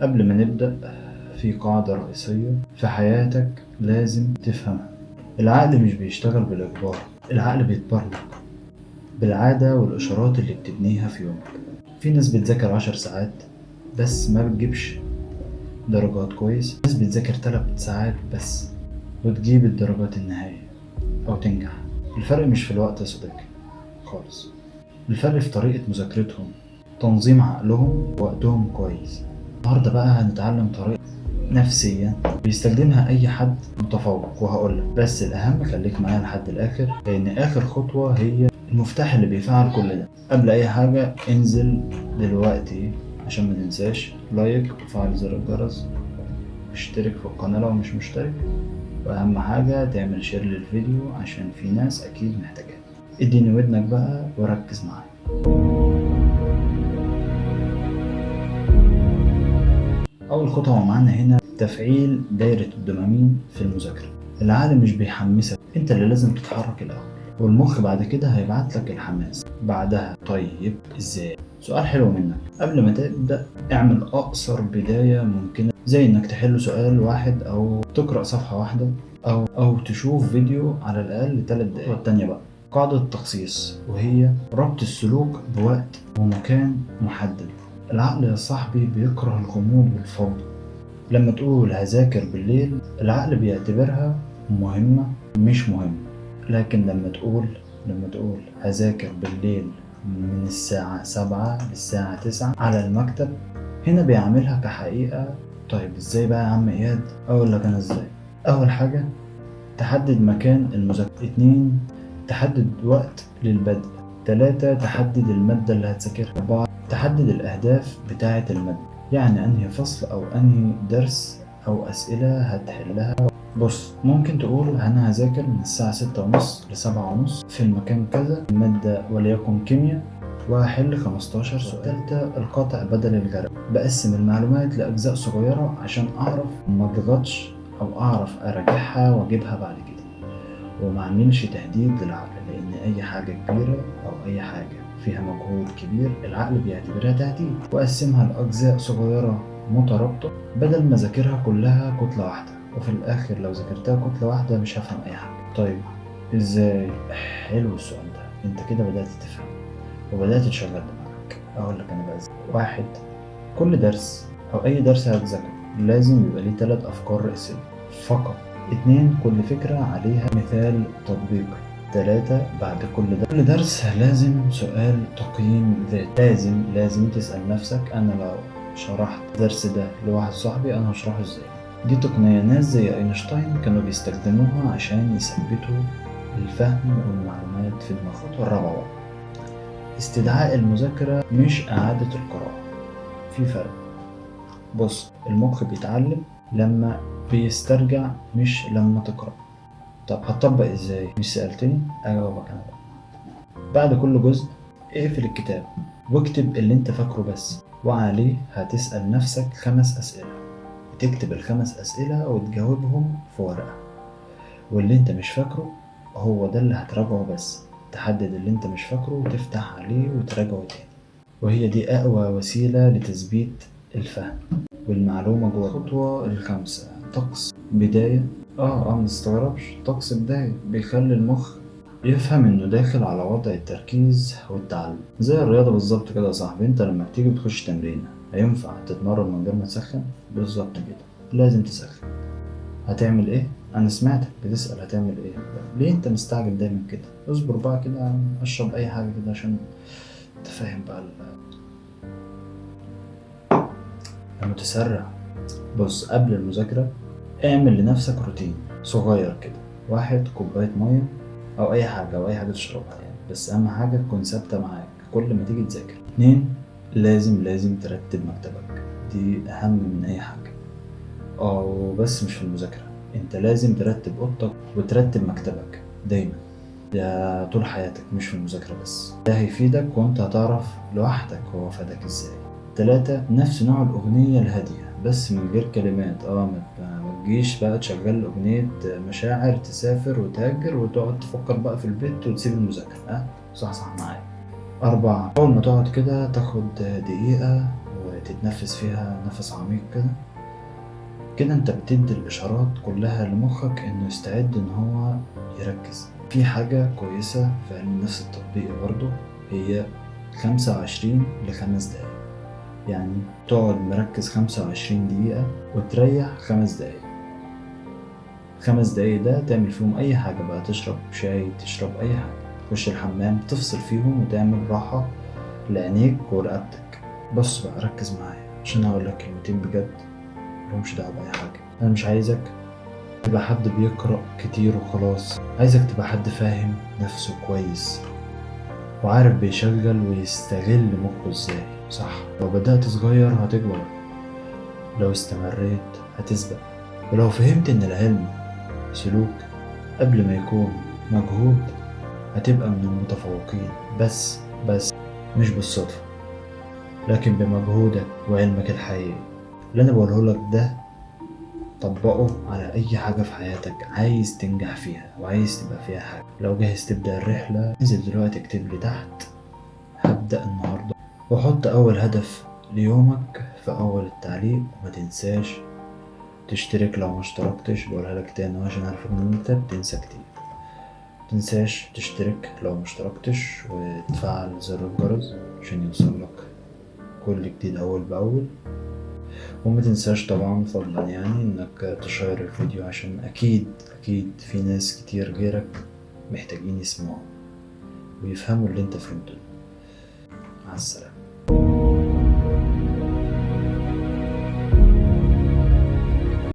قبل ما نبدأ، في قاعدة رئيسية في حياتك لازم تفهمها. العقل مش بيشتغل بالإجبار، العقل بيتبرمج بالعادة والإشارات اللي بتبنيها في يومك. في ناس بتذاكر 10 ساعات بس ما بتجيبش درجات كويس، ناس بتذاكر 3 ساعات بس وتجيب الدرجات النهائية أو تنجح. الفرق مش في الوقت يا صديقي خالص، الفرق في طريقة مذاكرتهم، تنظيم عقلهم ووقتهم كويس. النهاردة بقى هنتعلم طريقة نفسية بيستخدمها أي حد متفوق، وهقولك بس الأهم خليك معايا لحد الآخر، لأن آخر خطوة هي المفتاح اللي بيفعل كل ده. قبل أي حاجة انزل دلوقتي عشان ما تنساش like وفعل زر الجرس، واشترك في القناة لو مش مشترك، وأهم حاجة تعمل share للفيديو عشان في ناس أكيد محتاجاه. اديني ودنك بقى وركز معايا. أول خطوة معانا هنا تفعيل دايرة الدوبامين في المذاكرة. العقل مش بيحمسك، انت اللي لازم تتحرك الأول، والمخ بعد كده هيبعت لك الحماس بعدها. طيب ازاي؟ سؤال حلو منك. قبل ما تبدأ اعمل أقصر بداية ممكنة، زي انك تحل سؤال واحد أو تقرأ صفحة واحدة أو تشوف فيديو على الأقل 3 دقايق. التانية بقى قاعدة التخصيص، وهي ربط السلوك بوقت ومكان محدد. العقل يا صاحبي بيكره الغموض والفوضى. لما تقول هذاكر بالليل العقل بيعتبرها مهمة مش مهمة، لكن لما تقول هذاكر بالليل من الساعة 7 للساعة 9 على المكتب، هنا بيعملها كحقيقة. طيب ازاي بقى يا عم اياد؟ اقول لك انا ازاي. اول حاجة تحدد مكان المذاكرة، 2 تحدد وقت للبدء، 3 تحدد المادة اللي هتذاكرها، 4 تحدد الأهداف بتاعة المادة، يعني أنهي فصل أو أنهي درس أو أسئلة هتحلها. بص، ممكن تقول أنا هذاكر من الساعة 6:30 ل7:30 في المكان كذا، المادة وليكن كيمياء، وهحل 15 سؤال. تالتة القطع بدل الغرق، بقسم المعلومات لأجزاء صغيرة عشان أعرف ما أضغطش أو أعرف أراجعها وأجيبها بعد كده، وما أعملش تهديد للعقل، لأن أي حاجة كبيرة أو أي حاجة فيها مجهود كبير العقل بيعتبرها تهديد. وأقسمها لأجزاء صغيرة مترابطة بدل ما أذاكرها كلها كتلة واحدة، وفي الآخر لو ذاكرتها كتلة واحدة مش هفهم أي حاجة. طيب إزاي؟ حلو السؤال ده، أنت كده بدأت تفهم وبدأت تشغل دماغك. أقول لك أنا بقى إزاي. 1، كل درس أو أي درس هتذاكره لازم يبقى ليه 3 أفكار رئيسية فقط. 2، كل فكرة عليها مثال تطبيقي. 3، بعد كل درس لازم سؤال تقييم ذاتي. لازم تسأل نفسك أنا لو شرحت الدرس ده لواحد صاحبي أنا هشرحه إزاي. دي تقنية ناس زي أينشتاين كانوا بيستخدموها عشان يثبتوا الفهم والمعلومات في دماغهم. الخطوة الرابعة بقى استدعاء المذاكرة مش إعادة القراءة. في فرق. بص، المخ بيتعلم لما بيسترجع مش لما تقرأ. طب هتطبق ازاي؟ مش سألتني؟ اجاوبك انا بقى. بعد كل جزء اقفل الكتاب واكتب اللي انت فاكره بس، وعليه هتسأل نفسك 5 أسئلة، وتكتب ال5 أسئلة وتجاوبهم في ورقة، واللي انت مش فاكره هو ده اللي هتراجعه بس. تحدد اللي انت مش فاكره وتفتح عليه وتراجعه تاني، وهي دي اقوى وسيلة لتثبيت الفهم والمعلومة جوه. الخطوة الخامسة طقس بداية. ما تستغربش، طقس بداية بيخلي المخ يفهم انه داخل على وضع التركيز والتعلم، زي الرياضة بالظبط كده يا صاحبي. انت لما بتيجي بتخش تمرينة هينفع تتمرن من غير ما تسخن؟ بالظبط كده، لازم تسخن. هتعمل ايه؟ انا سمعتك بتسأل هتعمل ايه. ليه انت مستعجل دايما كده؟ اصبر بقى كده، اشرب اي حاجة كده عشان تفهم بقى المتسرع. بص، قبل المذاكرة اعمل لنفسك روتين صغير كده. 1 كوباية مية أو أي حاجة، أو أي حاجة تشربها يعني، بس أهم حاجة تكون ثابتة معاك كل ما تيجي تذاكر. 2، لازم ترتب مكتبك، دي أهم من أي حاجة. وبس مش في المذاكرة، أنت لازم ترتب أوضتك وترتب مكتبك دايما، ده طول حياتك مش في المذاكرة بس. ده هيفيدك وأنت هتعرف لوحدك هو فادك إزاي. 3، نفس نوع الأغنية الهادية بس من غير كلمات. ما تجيش بقى تشغل أغنية مشاعر تسافر وتهاجر وتقعد تفكر بقى في البيت وتسيب المذاكرة. صح صح معايا. 4، أول ما تقعد كده تاخد دقيقة تتنفس فيها نفس عميق كده كده، انت بتدي الاشارات كلها لمخك انه يستعد ان هو يركز. في حاجة كويسة في علم النفس التطبيقي برضو، هي 25 ل5 دقايق. يعني تقعد مركز 25 دقيقة وتريح 5 دقايق. 5 دقايق ده تعمل فيهم أي حاجة بقى، تشرب شاي، تشرب أي حاجة، تخش الحمام، تفصل فيهم وتعمل راحة لعينيك ورقبتك. بص بقى، ركز معايا عشان هقول لك كلمتين بجد ملهمش دعوة بأي حاجة. أنا مش عايزك تبقى حد بيقرأ كتير وخلاص، عايزك تبقى حد فاهم نفسه كويس وعارف بيشغل ويستغل مخه ازاي. صح، لو بدأت صغير هتكبر، لو استمريت هتسبق، ولو فهمت ان العلم سلوك قبل ما يكون مجهود هتبقى من المتفوقين. بس مش بالصدفة، لكن بمجهودك وعلمك الحقيقي. اللي انا بقوله لك ده طبقه على اي حاجة في حياتك عايز تنجح فيها وعايز تبقى فيها حاجة. لو جاهز تبدأ الرحلة، انزل دلوقتي اكتب لي تحت هبدأ النهاردة، وحط اول هدف ليومك في اول التعليق. وما تنساش تشترك لو ما اشتركتش، بقولها لك تاني عشان عارف ان انت بتنسى كتير. متنساش تشترك لو ما اشتركتش وتفعل زر الجرس عشان يوصلك كل جديد اول باول. وما تنساش طبعا فضلا يعني انك تشير الفيديو، عشان اكيد اكيد في ناس كتير غيرك محتاجين يسمعوا ويفهموا اللي انت فهمته. مع السلامة.